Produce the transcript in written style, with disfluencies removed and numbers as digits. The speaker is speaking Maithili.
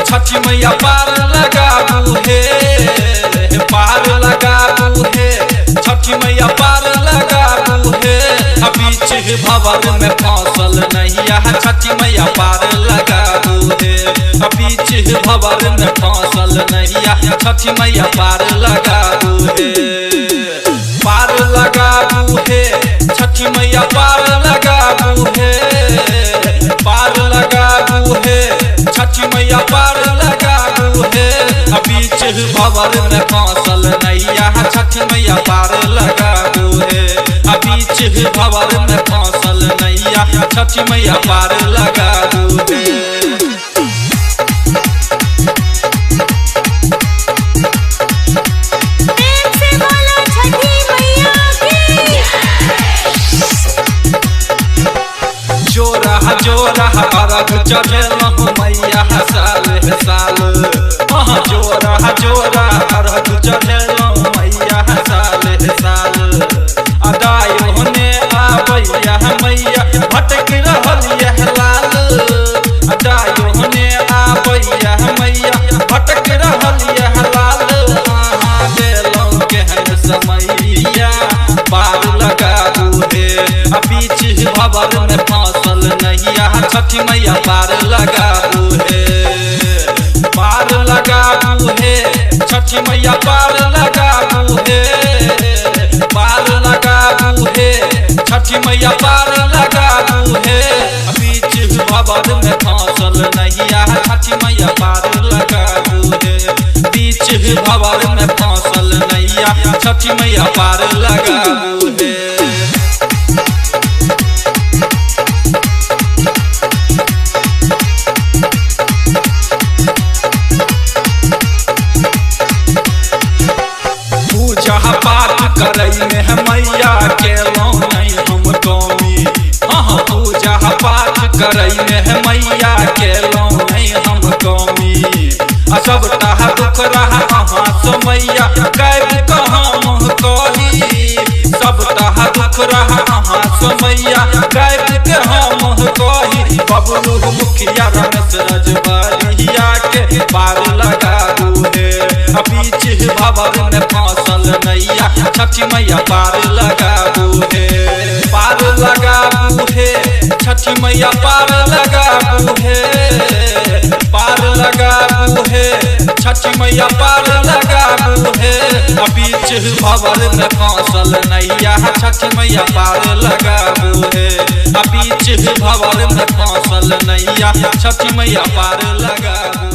छठी मैया पार लगाबू हे, पार लगाबू हे, छठी मैया पार लगाबू हे। बीच भवर में फसल नैया छठी मैया पार लगाबू हे। बीच भवर में फसल नैया छठी मैया पार लगाबू हे, पार लगाबू हे, छठी मैया पार लगाबू हे, पार लगाबू हे, छठी मैया पार लगाबू हे। बीच भवर में फसल नैया छठी मैया पार लगाबू हे। बीच भवर में फसल नैया छठी मैया पार लगाबू हे। प्रेम से बोलो छठी मैया की। जोरा जोरा अरघ चढ़ेलहुँ मैया साल साल, हाँ जोरा जोरा अरघ चढ़ेलहुँ मैया साल साल। अदाय होने आबैया मैया भटक रहल यह लाल, अदाय होने आबैया मैया भटक रहल यह लाल। अहाँ देलहुँ केहन समैया पार लगाबू हे। बीच भवर में फसल नैया छठी मैया पार लगाबू हे, पार लगाबू हे, छठी मैया पार लगाबू हे, पार लगाबू हे, छठी मैया पार लगाबू हे। बीच भवर में फसल नैया छठी मैया पार लगाबू हे। बीच भवर में फसल नैया छठी मैया पार लगाबू हे। पूजा पाठ करै में मैया केलहुँ नहीं हम कमी, हाँ पूजा पाठ करै में मैया केलहुँ नहीं हम कमी। आ सबटा दुख रहा अहाँ सँ मैया गाबि कऽ हम कही, सबटा दुख रहा अहाँ सँ मैया गाबि कऽ हम कही। बबलू मुखिया रमेश रजबरिया के पार लगाबू हे। बीच भवर में फसल नैया छठी मैया पार लगाबू हे, पार लगाबू हे, छठी मैया पार लगाबू हे, पार लगाबू हे, छठी मैया पार लगाबू हे। बीच भवर में फसल नैया छठी मैया पार लगाबू हे। बीच भवर में फसल नैया छठी मैया पार लगाबू।